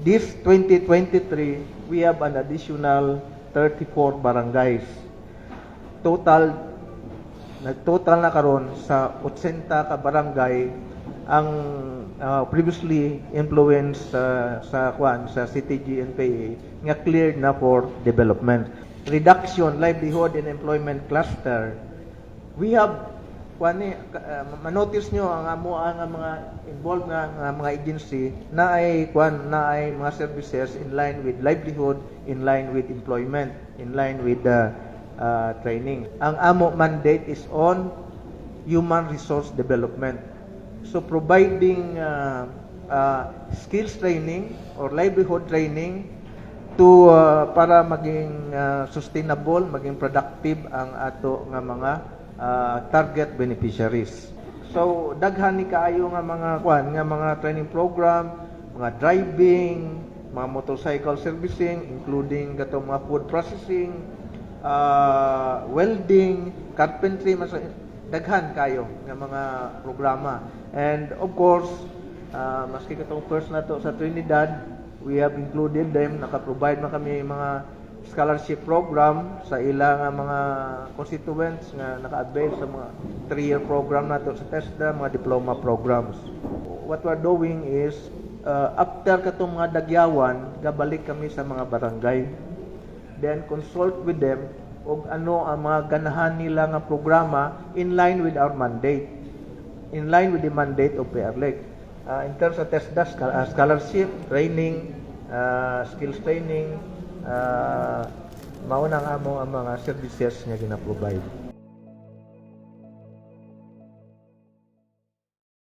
This 2023, we have an additional 34 barangays. Total, nag-total na karon sa 80 ka barangay ang previously influenced sa kwan sa CTG NPA nga cleared na for development. Reduction livelihood and employment cluster. We have kwan ni manotice nyo ang amo ang mga involved nga mga agency na ay kwan na ay mga services in line with livelihood, in line with employment, in line with the training. Ang amo mandate is on human resource development. So providing skills training or livelihood training to para maging sustainable, maging productive ang ato nga mga target beneficiaries. So daghan ni kaayo nga mga kwan nga mga training program, mga driving, mga motorcycle servicing, including katong mga food processing, welding, carpentry, mas daghan kayo nga mga programa. And of course, maski katong first na to sa Trinidad, we have included them, naka-provide man kami mga scholarship program sa ila nga mga constituents nga naka-avail sa mga 3-year program nato sa TESDA, mga diploma programs. What we're doing is, after katong mga dagyawan, gabalik kami sa mga barangay. Then consult with them og ano ang mga ganahan nila nga programa in line with our mandate, in line with the mandate of PRLEC. In terms of TESDA, scholarship, training, skills training, mao na ang amo ang mga services nga gina-provide.